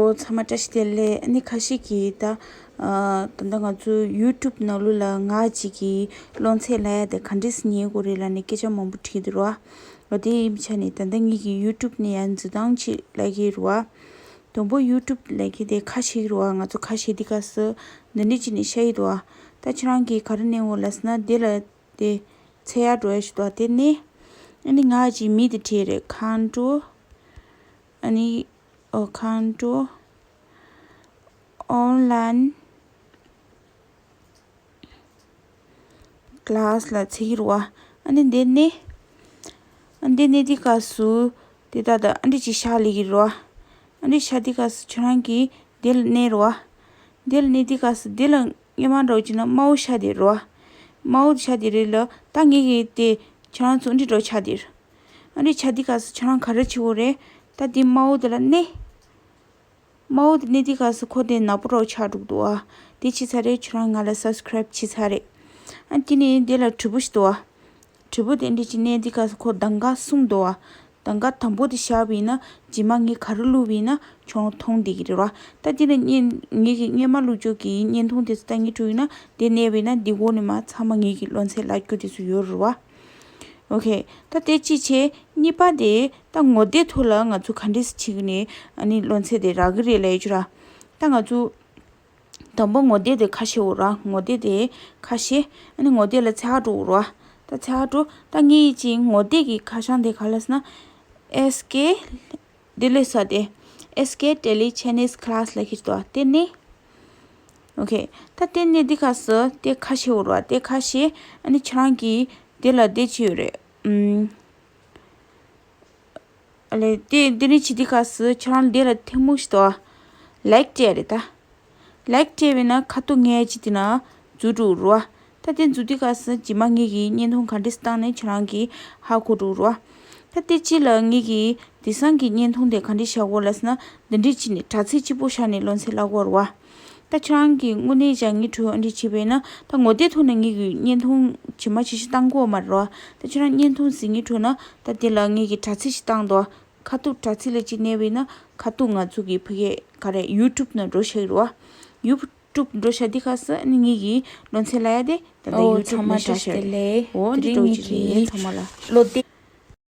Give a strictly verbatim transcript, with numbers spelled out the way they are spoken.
ཨོ་ཚང་མ་བཀྲ་ཤིས་བདེ་ལེགས། ཨ་ནི་ཁ་ཤས་ཀྱིས་ད་ཨ་ད་ལྟ་ང་ཚོ་YouTube་ནང་ལོགས་ལ་ང་གཅིག་གིས་གློག་ཚད་ལ་ཡ་དེ་ག་འདྲས་ཉན་དགོས་རེད་ལབ་ནས་སྐད་ཆ་མང་པོ་དྲིས་འདུག་ར། འོ་དེ་ཡིན་ཆ་ནས་ད་ལྟ་ངེད་ཀྱི་YouTube་ནས་ཡང་འཛུལ་སྟངས་ཅིག་ལབ་ཀྱི་རེད་བ། དང་པོ་YouTube་ལབ་ཀྱི་དེ་ཁ་ཕྱེ་གི་རེད་བ། ང་ཚོ་ཁ་ཕྱེ་དུས་སྐབས་སུ་འདི་འདྲས་ཅིག་ནས་ཤར་གྱི་འདུག་བ། ད་ཁྱེད་རང་གིས་ག་རེ་མནན་དགོས་ལབ་ཟེར་ན་དེ་ལ་དེ་འཚོལ་ཡག་འགྲོ་ཡག་ཞིག་འདུག་བ། དེ་ནས་ཨ་ནི་ང་གཅིག་མིང་དེ་བྲིས་རེད། Control ཨ་ནི་ཨོ་Control Online Class་ལ་འཚོལ་གྱི་རེད་བ། ཨ་ནི་འདི་ནས་ཨ་འདི་ནས་དེ་སྐབས་སུ་དེ་ད་ལྟ་ཨ་འདི་ཅིག་ཤར་སླེབས་ཀྱི་རེད་བ། ཨ་འདི་ཤར་དུས་སྐབས་སུ་ཁྱེད་རང་གིས་འདི་ལ་མནན་རེད་བ། འདི་ལ་མནན་དུས་སྐབས་སུ་འདི་ལ་སྔོན་མ་འདྲ་བོ་ཅིག་ན་དམར་པོ་ཤར་བསྡད་རེད་བ། དམར་པོ་ཤར་བསྡད་རེད་ལ། ད་ངེད་ཀྱིས་དེ་ཁྱེད་རང་ཚོ་འདི་འདྲ་བོ་ཆགས་བསྡད་རེད། ཨ་འདི་ཆགས་དུས་སྐབས་སུ་ཁྱེད་རང་ག་རེ་བྱེད་དགོས་རེད། ད་འདི་དམར་པོ་དེ་ལ་མནན། དམར་པོ་དེ་མནན་དུས་སྐབས་སུ་ཁོ་དེ་ནག་པོ་འདྲ་བོ་ཆགས་འགྲོ་གི་འདུག་བ། དེ་བྱས་ཚར་རེད། ཁྱེད་རང་ང་ལ་Subscribe་བྱས་ཚར་རེད། ཨ་དེ་ནས་འདི་ལ་དྲིལ་བུ་ཞིག་འདུག་བ། དྲིལ་བུ་དེ་འདྲས་ཅིག་མནན་དུས་སྐབས་སུ་ཁོ་གདམ་ག་གསུམ་འདུག་བ། གདམ་ག་དང་པོ་དེ་བཞག་པ་ཡིན་ན་རྗེས་མ་ངས་ག་རེ་བླུགས་པ་ཡིན་ན་ཁྱེད་རང་མཐོང་བསྡད་ཀྱི་རེད་བ། ད་དེ་ལ་བརྙན་ངེད་ཀྱིས་སྔོན་མ་བླུགས་ཆོག་གི་བརྙན་ཐུང་དེ་ཚོ་ད་ངས་བྲིས་ཡིན་ན་དེ་མནན་པ་ཡིན་ན་འདི་འོག་ནས་མར་ཚང་མ་ངེད་ཀྱི་གློག་ཚད་ལབ་རྒྱུ་དེ་ཚོ་ཡོད་རེད་བ། ཨོ་ཁེ། ད་དེ་གཅིག་བྱས། གཉིས་པ་དེ་ད་ངོ་དེབ་ཐོག་ལ་ང་ཚོ་ག་འདྲས་བྱེད་ཀྱི་ནས་ཨ་ནི་གློག་ཚད་དེ་རག་གི་རེད་ལབ་ཡོད་ར། ད་ང་ཚོ་དང་པོ་ངོ་དེབ་དེ་ཁ་ཕྱེ་འོ་ར། ངོ་དེབ་དེ་ཁ་ཕྱེ། ཨ་ནི་ངོ་དེབ་ལ་འཚོལ་ག་འགྲོ་འོ་ར། ད་འཚོལ་ག་འགྲོ། ད་ངེད་ཀྱི་ངོ་དེབ་ཀྱི་ཁ་བྱང་དེ་ག་ལབ་ཟེར་ན། S K དེ་ལས་ས་དེ། S K Daily Chinese Class་ལབ་ཀྱི་འདུག་དེ་ནས། ཨོ་ཁེ། ད་དེ་ནས་འདི་སྐབས་སུ་དེ་ཁ་ཕྱེ་འོ་ར། དེ་ཁ་ཕྱེ། ཨ་ནི་ཁྱེད་རང་གིས་དེ་ལ་དེ་བྱེད་ཡོད་རེད། ཨུམ། ཨ་ལས་དེ་འདི་ནས་བྱེད་དུས་སྐབས་སུ་ཁྱེད་རང་འདི་ལ་ཐལ་མོ་ཞིག་འདུག Like་སྤྲད་རེད་ད། Like་སྤྲད་པས་ན་ཁ་ཐུག་ངའི་ཅི་དེ་ན་འཛུལ་འགྲོ་རུ་བ། ད་དེ་འཛུལ་དུས་སྐབས་སུ་རྗེས་མ་ངེད་ཀྱིས་བརྙན་ཐུང་ག་འདྲས་བཏང་ནས་ཁྱེད་རང་གིས་ཧ་གོ་འགྲོ་རུ་བ། ད་དེ་གཅིག་ལ་ངེད་ཀྱིས་དེང་སང་གི་བརྙན་ཐུང་དེ་ག་འདྲས་བཞག་དགོས་ལབ་ཟེར་ན། འདི་འདྲས་བྱས་ནས་དྲ་ཚིགས་གཅིག་པོ་བཞག་ནས་གློག་ཚད་ལབ་དགོས་རུ་བ། ད་ཁྱེད་རང་གིས་དངོས་གནས་ཀྱང་ངའི་གྲོས་འདི་བྱས་པས་ན། ད་ངོ་དེབ་ཐོག་ནས་ངེད་ཀྱིས་བརྙན་ཐུང་ཇི་མ་ཇི་བཞིན་བཏང་དགོས་མ་རེད་བ། ད་ཁྱེད་རང་བརྙན་ཐུང་ཟིན་ངའི་གྲོས་ན། ད་དེ་ལ་ངེད་ཀྱིས་དྲ་ཚིགས་ཤིག་བཏང་འདུག་ཁ་ཐུག་དྲ་ཚིགས་ལ་གཅིག་གནས་པས་ན་ཁ་ཐུག་ང་ཚོ་གི་ཕ་གི་ག་རེ་YouTube་ནང་འགྲོ་ཤག་རེད་བ། YouTube་འགྲོ་ཤག་དེ་ཁ་སང་ནི་ངེད་ཀྱིས་གློག་ཚད་ལབ་ཡ་དེ་ད་ལྟ་ཨོ་ཚང་མ་YouTube་ནང་བཞག་བཀྲ་ཤག་ཤིས་བདེ་ལེགས། འོ་དེ་འདི་རིང་འགྲོ་ངེད་གཅིག་ནས་ཀྱིས་ཚང་མ་ལ་གློག་དེབ།